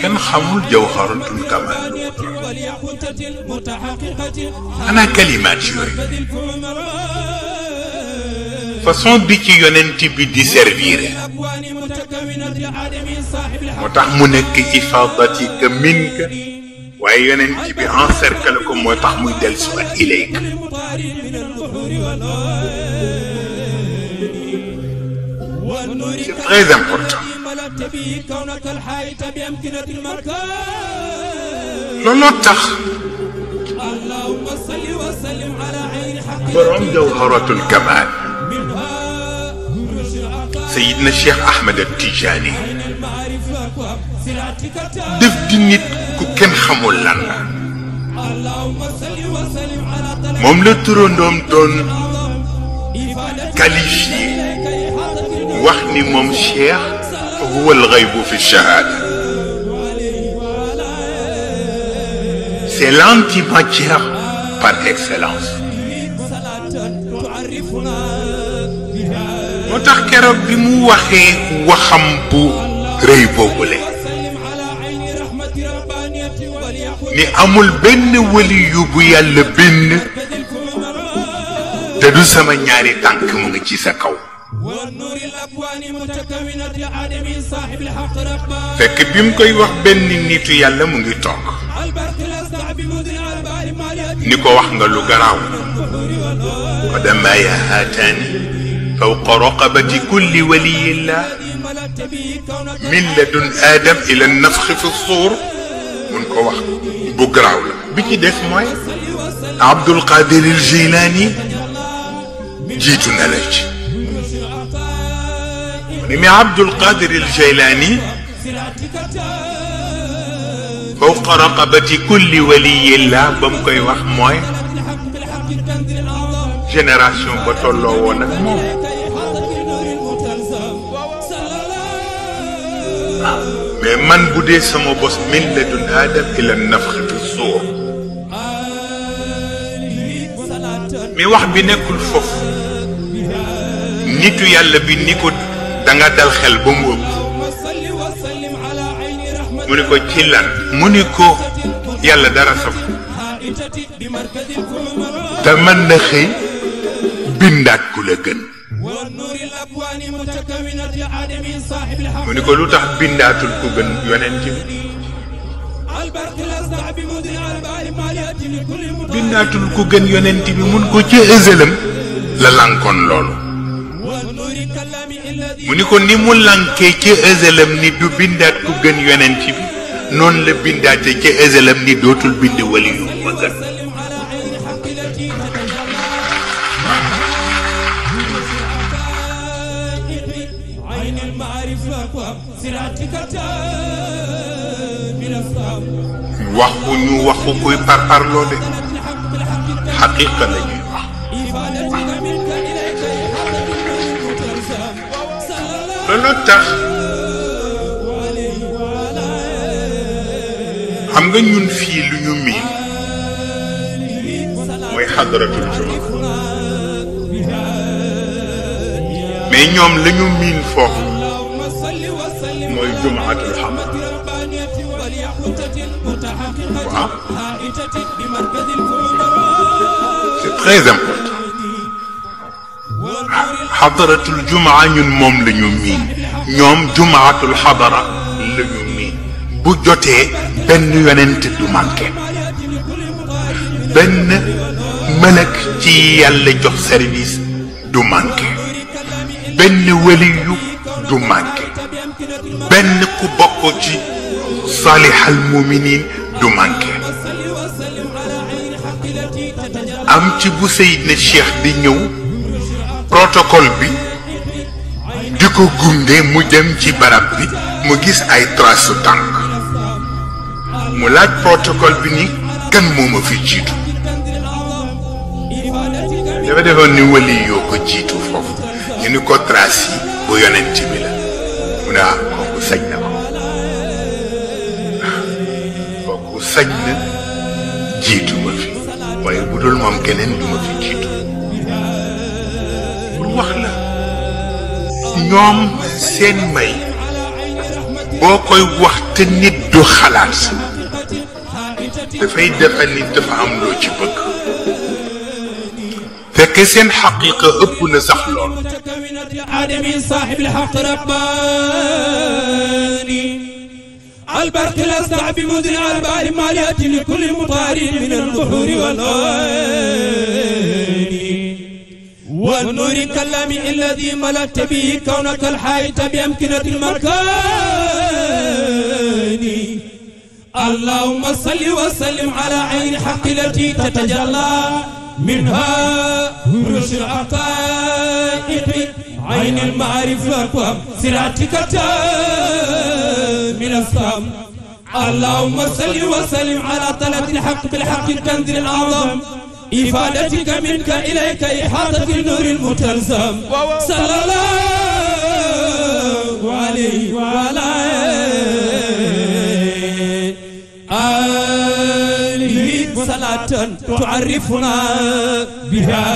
kenn xamul jawharatul kamal ana kalimaat yooyu façon bi ci yonent bi di servir moo tax mu nekk ifadatika minka waaye yonent bi encercle ko moo tax muy dellusiwaat ilayka c'est très important looloo tax borom jawharatul kamal Seydina Cheikh Ahmed Tijani def di nit ku kenn xamul lan la moom la turandoom doon qualifié wax ni moom Cheikh huwa al-ghaybu fi shahada c'est l'antimatière par excellence moo tax keroog bi mu waxee waxam bu rëy boobule ni amul benn wali yu bu yàlla bind te du sama ñaari tànk mu ngi ci sa kaw fekk bi mu koy wax benn nitu yàlla mu ngi toog ni ko wax nga lu garaaw qadamaya haataani fawqa raqabati kulli waliyillah min ladun aadam ila nafxi fi suur mun ko wax bu garaaw la bi ci des mooy Abdul Qadir al Jilani jiitu na la ci ni mi Abdul Qadir al Jilani fawqa raqabati kulli waliyillah ba mu koy wax mooy génération ba tolloo woon ak moom mais man bu dee sama bos min ladun aadam ila nafxi fi suur mais wax bi nekkul foofu nitu yàlla bi ni ko danga dal xel ba mu ëpp mu ni ko ci lan mu ni ko yàlla dara saf te mën na xëy bindaat ku la gën mu ni ko lu tax bindaatul ku gën yonent bi bindaatul ku gën yonent bi mun ko ci ësëlam la lankoon loolu mu ni ko ni mu lankee ci ësëlam ni du bindaat ku gën yonent bi noonu la bindaate ci ësëlam ni dootul bind wali yu ma gën waxuñu waxu kuy parparloo de xaqiqa la ñuy wax loolu tax xam nga ñun fii lu ñu miin mooy xadaratul juma mais ñoom la ñu miin foofu mooy jumaatul xamd waaw c'est très important xadaratul jumaa ñun moom la ñu miin ñoom jumaatul xadara la ñu miin bu jotee benn yonent du manqué benn mëlëk ci yàlla jox service du manqué benn waliyu du manqué benn ku bokk ci salihal muminin du manqué am ci bu Seydina Cheikh di ñëw protocole bi di ko gunge mu dem ci barab bi mu gis ay trace tànk mu laaj protocole bi ni kan moo ma fi jiitu dafa defoon ni wali yoo ko jiitu foofu ñu ni ko trace yi bu yonent bi la mu ne kooku sañ na ko kooku sañ na jiitu ma fi waaye bu dul moom keneen du ma fi jiitu pour wax la ñoom seen may boo koy wax te nit du xalaat si dafay defe nit dafa am loo ci bëgg fekk seen xaqiqa ëpp na sax lool آدمي صاحب الحق رباني البرق الأسطع بمدن البال مالية لكل مطارين من البحور والغاني والنور كلامي الذي ملأت به كونك الحائط بأمكنة المكان اللهم صل وسلم على عين حق التي تتجلى منها رش الحقائق عين المعرفة وسرعتك من الصام اللهم صل وسلم على طلب الحق بالحق الكنز الأعظم إفادتك منك إليك إحاطة النور المتلزم صلى الله عليه وعلى آله صلاة تعرفنا بها